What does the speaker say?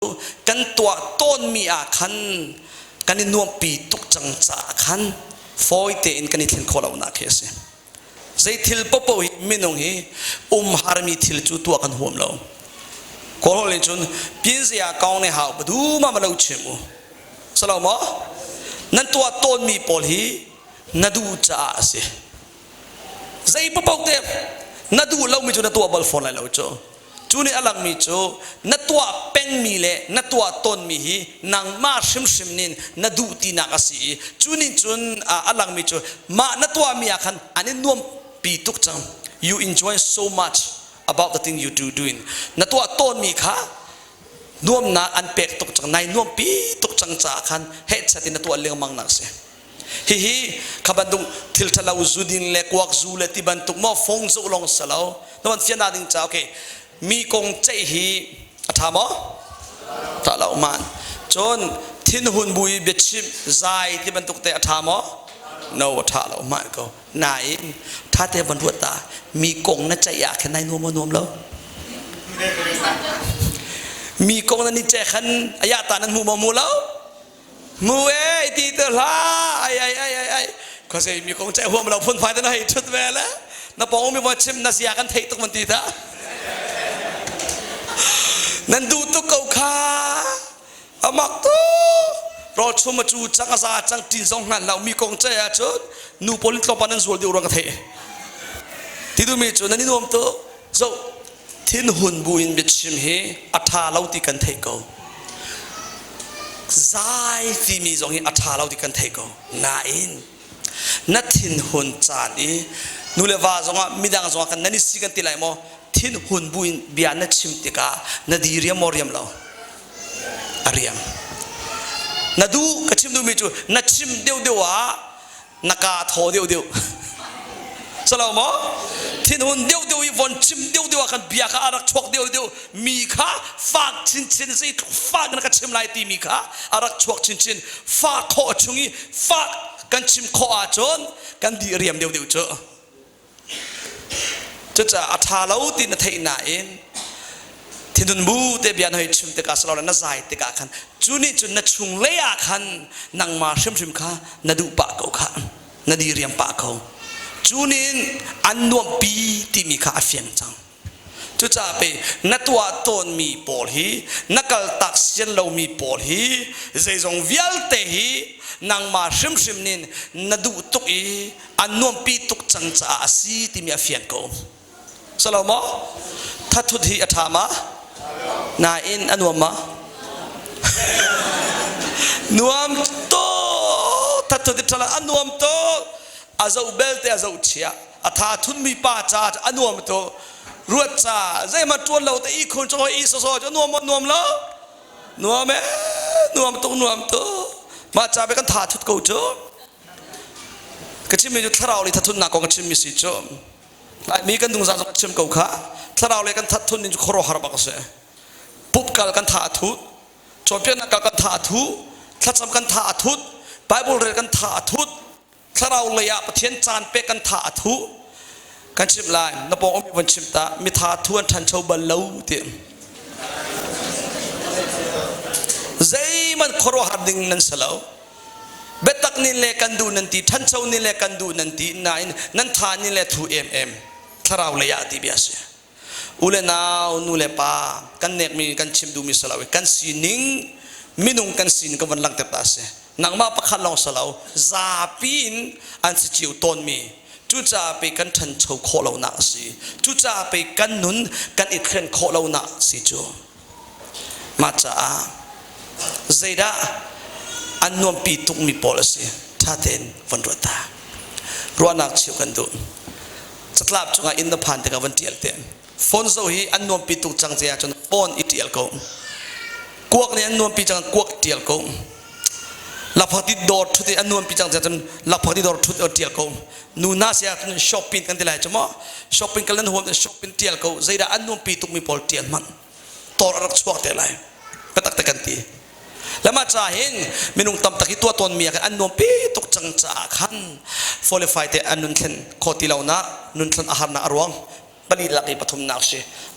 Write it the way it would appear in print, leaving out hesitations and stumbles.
Kan tuah tawnmi ah khan kan i nuamhpi tuk cang caah khan fawi tein kan i thlen khawh lonak hi a si. Zei thil paohpaoh hi minung hi umharmi thil cu tuah kan huam lo. Kawl holh nih cun pinzia kong ne hau badu ma ma lo chim u. Salo maw? Nan tuah tawnmi pawl hi na duh caah a si. Zei paohpaoh te na duh lomi cu na tuah bal fawn lai lo cu. Cu nih a langmi cu na tuah pengmi le na tuah tawnmi hi nangmah hrimhrim nih na duh tinak a si i cu nih cun a langmi cu mah na tuahmi ah khan an i nuampi tuk cang. You enjoy so much about the thing you do doing. Na tuah tawnmi kha nuamnak an pek tuk cang, nai nuampi tuk cang caah khan hehchat in na tuah lengmang nak a si. Hihi kha bantuk thil ṭhalo zu ding le kuak zu le ti bantuk maw fong zoh lawng si lo. Na van fian ding ca okay. Mi kong ceih hi a ṭha maw? Ṭha lo man. Cun thinhun bu i biachimh zai ti bantuk te a ṭha maw? No, a ṭha lo man ko. Nain ṭha te van ruat ta mi kong na ceih ah khan nai nuam maw nuam lo? Mi kong nan i ceih khan aya ta nan hmu maw hmu lo? Mu e ti te hlah ai ai ai ai ai khuazei mi kong ceih huam lo phunphai te na hei ṭhut ve le na pawng mi va chim na sia kan theih tuk man ti ta nan duh tuk ko kha amak tu rawl chum a cu cang a za cang tin zong hnan lo mi kong ceih ahcun nu pawl in tlawmpa nan zual deuh ruang ka theih ti duhmi cu nan i nuam tuk zo thinhun buin biachim hi a ṭha lo ti kan theih ko. Zai timi zong hi a ṭha lo ti kan theih ko. Nain na thinhun caan i nu le va zongah midang zongah kan nan i si kan ti lai maw thinhun buin bia na chim tikah na di riam maw riam lo a riam na duh ka chim duhmi cu na chim deuhdeuh ah na kaa thaw deuhdeuh salo maw thinhun deuhdeuh i von chim deuhdeuh ah khan bia kha a rak chuak deuhdeuh mi kha fak chinchin zei fak na ka chim lai timi kha a rak chuak chinchin fak khawh chung i fak kan chim khawh ahcun kan di riam deuhdeuh cu. Cucaah a ṭha lo ti na theih nain thinhun bu te bia na hei chim tikah silole na zai tikah khan cu nih cun na chunglei ah khan nangmah hrimhrim kha na duh pah ko kha na diriam pah ko. Cu nih an nuamhpi timi kha a fiang cang. Cucaah pei na tuah tawnmi pawl hi na kaltak sian lomi pawl hi zeizong vialte hi nangmah hrimhrim nih na duh tuk i an nuampi tuk cang caah a si timi a fiang ko. Salo maw? Thathut hi a ṭha ma? Nain a nuam ma? Nuam tuk! Thathut hi ṭha a nuam tuk! A zoh belte a zoh chia. A tha thunmi pa ca a nuam to ruat ca zeihmanh ṭuan lo te i khun cung i soso cu nuam maw nuam lo nuam e nuam tuk nuam tuk mah ca be kan tha thut ko cu ka chimmi cu thlarau le thathunnak kong ka chimmi si cu Laimi kan dungzah zong ka chim ko kha thlarau le kan thathun ning cu khuaruahhar bak a si pup kal kan tha a thut cawnpiaknak kal kan tha a thu thlacam kan tha a thut Bible rel kan tha a thut Thlarau lei ah Pathian caan pek kan tha a thu kan chimh lai na pawng ummi von chim ta mitha thu an ṭhancho bal lo ti zeihmanh khuaruahhar ding nan si lo biatak nin le kan duh nan ti ṭhancho nin le kan duh nan ti nain nan tha nin le thu em em thlarau lei ah ti bia si u le nau nu le pa kan nekmi kan chim duhmi si lo i kan sining minung kan sining kan von langhter ta si nangmah pakhat lawng si lo zapi in an si cio tawnmi cucaah pei kan ṭhancho khawh lonak a si cucaah pei kan nun kan i thlen khawh lonak a si cu mah caah zeidah an nuampi tukmi pawl a si ṭha tein von ruat ta ruahnak cheu kan duh catlap cungah inn na phan tikah van ṭial te phone zo hi an nuampi tuk cang ce ahcun phone i ṭial ko kuak nih an nuampi cang kuak ṭial ko lakphakti dawr ṭhut i an nuampi cang ce ahcun lakphakti dawr ṭhut ṭial ko nu na si ahcun shopping kan ti lai cu maw shopping kal nan huam shopping ṭial ko zeidah an nuampi tukmi pawl ṭial hmanh tor a rak chuak te lai biatak te kan ti lama ca hin minung tam tak hi tuah tawn mi ah khan an nuampi tuk cang caah khan qualify te an nun thlen kho ti lo nak nun thlen a harnak a ruang pali lak i pathumnak si.